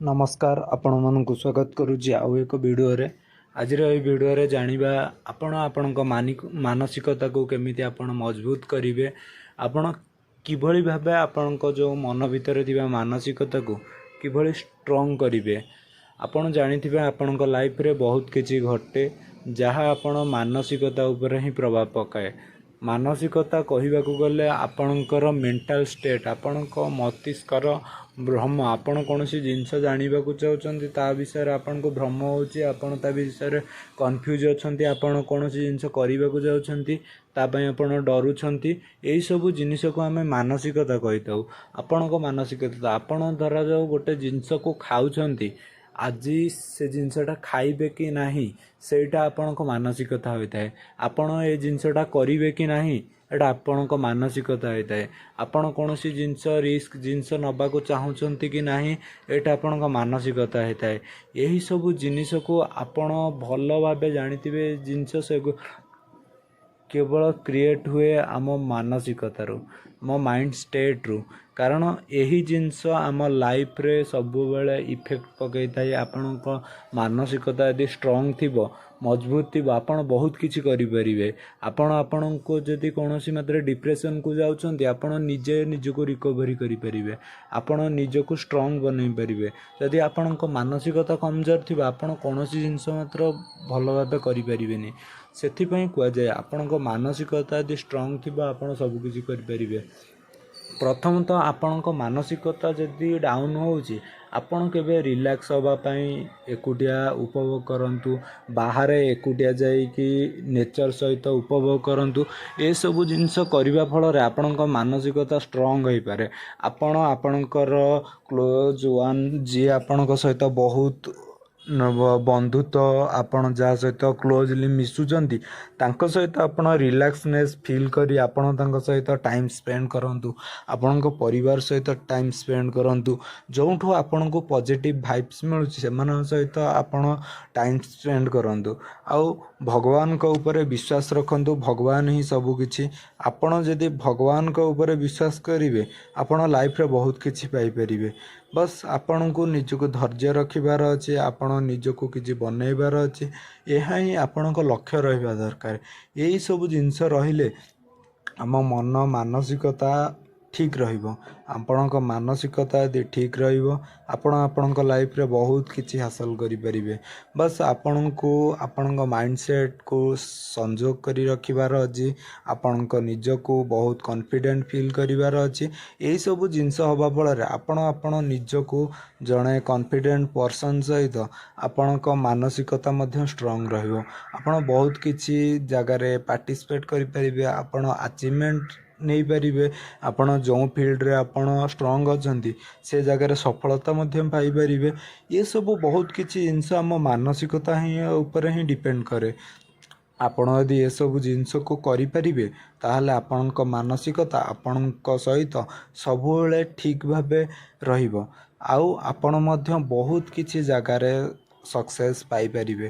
ନମସ୍କାର, ଆପଣମାନଙ୍କୁ ସ୍ୱାଗତ କରୁଛି ଆଉ ଏକ ଭିଡ଼ିଓରେ। ଆଜିର ଏହି ଭିଡ଼ିଓରେ ଜାଣିବା ଆପଣ ଆପଣଙ୍କ ମାନସିକତାକୁ କେମିତି ଆପଣ ମଜବୁତ କରିବେ, ଆପଣ କିଭଳି ଭାବେ ଆପଣଙ୍କ ଯେଉଁ ମନ ଭିତରେ ଥିବା ମାନସିକତାକୁ କିଭଳି ଷ୍ଟ୍ରଙ୍ଗ କରିବେ। ଆପଣ ଜାଣିଥିବେ, ଆପଣଙ୍କ ଲାଇଫରେ ବହୁତ କିଛି ଘଟେ ଯାହା ଆପଣ ମାନସିକତା ଉପରେ ହିଁ ପ୍ରଭାବ ପକାଏ। ମାନସିକତା କହିବାକୁ ଗଲେ ଆପଣଙ୍କର ମେଣ୍ଟାଲ ଷ୍ଟେଟ୍, ଆପଣଙ୍କ ମସ୍ତିଷ୍କର ଭ୍ରମ। ଆପଣ କୌଣସି ଜିନିଷ ଜାଣିବାକୁ ଚାହୁଁଛନ୍ତି, ତା ବିଷୟରେ ଆପଣଙ୍କୁ ଭ୍ରମ ହେଉଛି, ଆପଣ ତା ବିଷୟରେ କନଫ୍ୟୁଜ୍ ଅଛନ୍ତି, ଆପଣ କୌଣସି ଜିନିଷ କରିବାକୁ ଯାଉଛନ୍ତି, ତା ପାଇଁ ଆପଣ ଡରୁଛନ୍ତି, ଏଇସବୁ ଜିନିଷକୁ ଆମେ ମାନସିକତା କହିଥାଉ। ଆପଣଙ୍କ ମାନସିକତା, ଆପଣ ଧରାଯାଉ ଗୋଟେ ଜିନିଷକୁ ଖାଉଛନ୍ତି, ଆଜି ସେ ଜିନିଷଟା ଖାଇବେ କି ନାହିଁ, ସେଇଟା ଆପଣଙ୍କ ମାନସିକତା ହୋଇଥାଏ। ଆପଣ ଏ ଜିନିଷଟା କରିବେ କି ନାହିଁ, ଏଇଟା ଆପଣଙ୍କ ମାନସିକତା ହୋଇଥାଏ। ଆପଣ କୌଣସି ଜିନିଷ, ରିସ୍କ ଜିନିଷ ନେବାକୁ ଚାହୁଁଛନ୍ତି କି ନାହିଁ, ଏଇଟା ଆପଣଙ୍କ ମାନସିକତା ହୋଇଥାଏ। ଏହିସବୁ ଜିନିଷକୁ ଆପଣ ଭଲ ଭାବେ ଜାଣିଥିବେ, ଜିନିଷ ସେ କେବଳ କ୍ରିଏଟ୍ ହୁଏ ଆମ ମାନସିକତାରୁ, ଆମ ମାଇଣ୍ଡ ଷ୍ଟେଟ୍ରୁ। କାରଣ ଏହି ଜିନିଷ ଆମ ଲାଇଫରେ ସବୁବେଳେ ଇଫେକ୍ଟ ପକାଇଥାଏ। ଆପଣଙ୍କ ମାନସିକତା ଯଦି ଷ୍ଟ୍ରଙ୍ଗ ଥିବ, ମଜବୁତ ଥିବ, ଆପଣ ବହୁତ କିଛି କରିପାରିବେ। ଆପଣ ଆପଣଙ୍କୁ ଯଦି କୌଣସି ମାତ୍ରାରେ ଡିପ୍ରେସନକୁ ଯାଉଛନ୍ତି, ଆପଣ ନିଜେ ନିଜକୁ ରିକଭରି କରିପାରିବେ, ଆପଣ ନିଜକୁ ଷ୍ଟ୍ରଙ୍ଗ ବନେଇ ପାରିବେ। ଯଦି ଆପଣଙ୍କ ମାନସିକତା କମଜୋର ଥିବ, ଆପଣ କୌଣସି ଜିନିଷ ମାତ୍ର ଭଲ ଭାବେ କରିପାରିବେନି। ସେଥିପାଇଁ କୁହାଯାଏ, ଆପଣଙ୍କ ମାନସିକତା ଯଦି ଷ୍ଟ୍ରଙ୍ଗ ଥିବ, ଆପଣ ସବୁକିଛି କରିପାରିବେ। ପ୍ରଥମତଃ ଆପଣଙ୍କ ମାନସିକତା ଯଦି ଡାଉନ୍ ହେଉଛି, ଆପଣ କେବେ ରିଲାକ୍ସ ହେବା ପାଇଁ ଏକୁଟିଆ ଉପଭୋଗ କରନ୍ତୁ, ବାହାରେ ଏକୁଟିଆ ଯାଇକି ନେଚର୍ ସହିତ ଉପଭୋଗ କରନ୍ତୁ। ଏସବୁ ଜିନିଷ କରିବା ଫଳରେ ଆପଣଙ୍କ ମାନସିକତା ଷ୍ଟ୍ରଙ୍ଗ ହୋଇପାରେ। ଆପଣ ଆପଣଙ୍କର କ୍ଲୋଜ୍ ୱାନ୍, ଯିଏ ଆପଣଙ୍କ ସହିତ ବହୁତ ବନ୍ଧୁତ୍ୱ, ଆପଣ ଯାହା ସହିତ କ୍ଲୋଜଲି ମିଶୁଛନ୍ତି, ତାଙ୍କ ସହିତ ଆପଣ ରିଲାକ୍ସନେସ୍ ଫିଲ୍ କରି ଆପଣ ତାଙ୍କ ସହିତ ଟାଇମ୍ ସ୍ପେଣ୍ଡ କରନ୍ତୁ। ଆପଣଙ୍କ ପରିବାର ସହିତ ଟାଇମ୍ ସ୍ପେଣ୍ଡ କରନ୍ତୁ। ଯେଉଁଠୁ ଆପଣଙ୍କୁ ପଜିଟିଭ୍ ଭାଇବ୍ସ ମିଳୁଛି, ସେମାନଙ୍କ ସହିତ ଆପଣ ଟାଇମ୍ ସ୍ପେଣ୍ଡ କରନ୍ତୁ। ଆଉ ଭଗବାନଙ୍କ ଉପରେ ବିଶ୍ୱାସ ରଖନ୍ତୁ। ଭଗବାନ ହିଁ ସବୁକିଛି। ଆପଣ ଯଦି ଭଗବାନଙ୍କ ଉପରେ ବିଶ୍ୱାସ କରିବେ, ଆପଣ ଲାଇଫରେ ବହୁତ କିଛି ପାଇପାରିବେ। ବସ୍, ଆପଣଙ୍କୁ ନିଜକୁ ଧୈର୍ଯ୍ୟ ରଖିବାର ଅଛି, ଆପଣ ନିଜକୁ କିଛି ବନେଇବାର ଅଛି, ଏହା ହିଁ ଆପଣଙ୍କ ଲକ୍ଷ୍ୟ ରହିବା ଦରକାର। ଏଇସବୁ ଜିନିଷ ରହିଲେ ଆମ ମନ ମାନସିକତା ଠିକ୍ ରହିବ। ଆପଣଙ୍କ ମାନସିକତା ଯଦି ଠିକ୍ ରହିବ, ଆପଣ ଆପଣଙ୍କ ଲାଇଫରେ ବହୁତ କିଛି ହାସଲ କରିପାରିବେ। ବାସ୍, ଆପଣଙ୍କୁ ଆପଣଙ୍କ ମାଇଣ୍ଡସେଟ୍କୁ ସଂଯୋଗ କରି ରଖିବାର ଅଛି, ଆପଣଙ୍କ ନିଜକୁ ବହୁତ କନଫିଡେଣ୍ଟ ଫିଲ୍ କରିବାର ଅଛି। ଏଇସବୁ ଜିନିଷ ହେବା ଫଳରେ ଆପଣ ଆପଣ ନିଜକୁ ଜଣେ କନଫିଡେଣ୍ଟ ପର୍ସନ୍ ସହିତ ଆପଣଙ୍କ ମାନସିକତା ମଧ୍ୟ ଷ୍ଟ୍ରଙ୍ଗ ରହିବ। ଆପଣ ବହୁତ କିଛି ଜାଗାରେ ପାର୍ଟିସିପେଟ୍ କରିପାରିବେ, ଆପଣ ଆଚିଭମେଣ୍ଟ ନେଇପାରିବେ, ଆପଣ ଯେଉଁ ଫିଲ୍ଡରେ ଆପଣ ଷ୍ଟ୍ରଙ୍ଗ ଅଛନ୍ତି, ସେ ଜାଗାରେ ସଫଳତା ମଧ୍ୟ ପାଇପାରିବେ। ଏସବୁ ବହୁତ କିଛି ଜିନିଷ ଆମ ମାନସିକତା ହିଁ ଉପରେ ହିଁ ଡିପେଣ୍ଡ କରେ। ଆପଣ ଯଦି ଏସବୁ ଜିନିଷକୁ କରିପାରିବେ, ତାହେଲେ ଆପଣଙ୍କ ମାନସିକତା ଆପଣଙ୍କ ସହିତ ସବୁବେଳେ ଠିକ୍ ଭାବେ ରହିବ ଆଉ ଆପଣ ମଧ୍ୟ ବହୁତ କିଛି ଜାଗାରେ ସକ୍ସେସ୍ ପାଇପାରିବେ।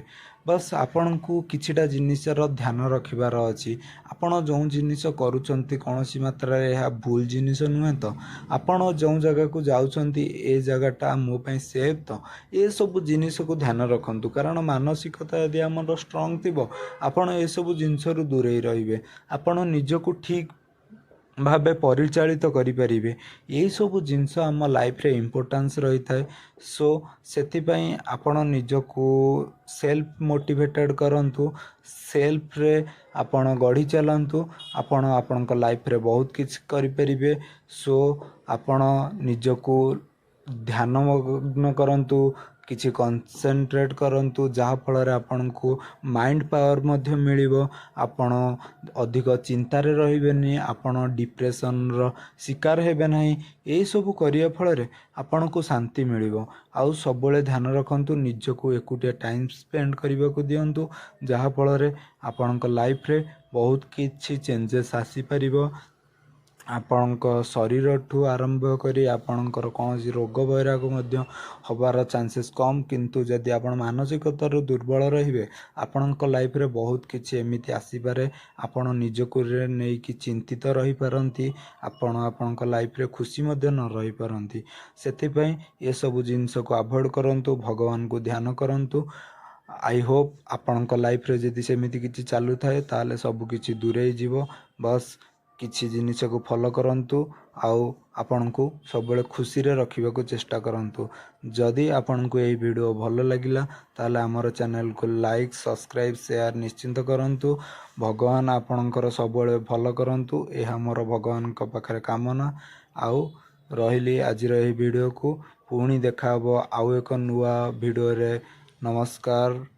ବାସ୍, ଆପଣଙ୍କୁ କିଛିଟା ଜିନିଷର ଧ୍ୟାନ ରଖିବାର ଅଛି। ଆପଣ ଯେଉଁ ଜିନିଷ କରୁଛନ୍ତି, କୌଣସି ମାତ୍ରାରେ ଏହା ଭୁଲ ଜିନିଷ ନୁହେଁ ତ? ଆପଣ ଯେଉଁ ଜାଗାକୁ ଯାଉଛନ୍ତି, ଏ ଜାଗାଟା ମୋ ପାଇଁ ସେଫ୍ ତ? ଏସବୁ ଜିନିଷକୁ ଧ୍ୟାନ ରଖନ୍ତୁ। କାରଣ ମାନସିକତା ଯଦି ଆମର ଷ୍ଟ୍ରଙ୍ଗ ଥିବ, ଆପଣ ଏସବୁ ଜିନିଷରୁ ଦୂରେଇ ରହିବେ, ଆପଣ ନିଜକୁ ଠିକ୍ ଭାବେ ପରିଚାଳିତ କରିପାରିବେ। ଏଇସବୁ ଜିନିଷ ଆମ ଲାଇଫରେ ଇମ୍ପୋର୍ଟାନ୍ସ ରହିଥାଏ। ସୋ ସେଥିପାଇଁ ଆପଣ ନିଜକୁ ସେଲ୍ଫ ମୋଟିଭେଟେଡ଼୍ କରନ୍ତୁ, ସେଲ୍ଫରେ ଆପଣ ଗଢ଼ି ଚାଲନ୍ତୁ, ଆପଣ ଆପଣଙ୍କ ଲାଇଫରେ ବହୁତ କିଛି କରିପାରିବେ। ସୋ ଆପଣ ନିଜକୁ ଧ୍ୟାନମଗ୍ନ କରନ୍ତୁ, କିଛି କନସେନ୍ଟ୍ରେଟ୍ କରନ୍ତୁ, ଯାହାଫଳରେ ଆପଣଙ୍କୁ ମାଇଣ୍ଡ ପାୱାର ମଧ୍ୟ ମିଳିବ। ଆପଣ ଅଧିକ ଚିନ୍ତାରେ ରହିବେନି, ଆପଣ ଡିପ୍ରେସନ୍ର ଶିକାର ହେବେ ନାହିଁ। ଏଇସବୁ କରିବା ଫଳରେ ଆପଣଙ୍କୁ ଶାନ୍ତି ମିଳିବ। ଆଉ ସବୁବେଳେ ଧ୍ୟାନ ରଖନ୍ତୁ, ନିଜକୁ ଏକୁଟିଆ ଟାଇମ୍ ସ୍ପେଣ୍ଡ କରିବାକୁ ଦିଅନ୍ତୁ, ଯାହାଫଳରେ ଆପଣଙ୍କ ଲାଇଫରେ ବହୁତ କିଛି ଚେଞ୍ଜେସ୍ ଆସିପାରିବ। ଆପଣଙ୍କ ଶରୀରଠୁ ଆରମ୍ଭ କରି ଆପଣଙ୍କର କୌଣସି ରୋଗ ବୈରାଗ ମଧ୍ୟ ହେବାର ଚାନ୍ସେସ୍ କମ୍। କିନ୍ତୁ ଯଦି ଆପଣ ମାନସିକତାରୁ ଦୁର୍ବଳ ରହିବେ, ଆପଣଙ୍କ ଲାଇଫ୍ରେ ବହୁତ କିଛି ଏମିତି ଆସିପାରେ, ଆପଣ ନିଜକୁ ନେଇକି ଚିନ୍ତିତ ରହିପାରନ୍ତି, ଆପଣ ଆପଣଙ୍କ ଲାଇଫ୍ରେ ଖୁସି ମଧ୍ୟ ନ ରହିପାରନ୍ତି। ସେଥିପାଇଁ ଏସବୁ ଜିନିଷକୁ ଆଭଏଡ଼ କରନ୍ତୁ, ଭଗବାନଙ୍କୁ ଧ୍ୟାନ କରନ୍ତୁ। I Hope ଆପଣଙ୍କ ଲାଇଫ୍ରେ ଯଦି ସେମିତି କିଛି ଚାଲୁଥାଏ, ତାହେଲେ ସବୁ କିଛି ଦୂରେଇ ଯିବ। ବାସ୍, କିଛି ଜିନିଷକୁ ଫଲୋ କରନ୍ତୁ ଆଉ ଆପଣଙ୍କୁ ସବୁବେଳେ ଖୁସିରେ ରଖିବାକୁ ଚେଷ୍ଟା କରନ୍ତୁ। ଯଦି ଆପଣଙ୍କୁ ଏହି ଭିଡ଼ିଓ ଭଲ ଲାଗିଲା, ତାହେଲେ ଆମର ଚ୍ୟାନେଲକୁ ଲାଇକ୍, ସବସ୍କ୍ରାଇବ୍, ସେୟାର ନିଶ୍ଚିନ୍ତ କରନ୍ତୁ। ଭଗବାନ ଆପଣଙ୍କର ସବୁବେଳେ ଭଲ କରନ୍ତୁ, ଏହା ମୋର ଭଗବାନଙ୍କ ପାଖରେ କାମନା। ଆଉ ରହିଲି ଆଜିର ଏହି ଭିଡ଼ିଓକୁ, ପୁଣି ଦେଖାହେବ ଆଉ ଏକ ନୂଆ ଭିଡ଼ିଓରେ। ନମସ୍କାର।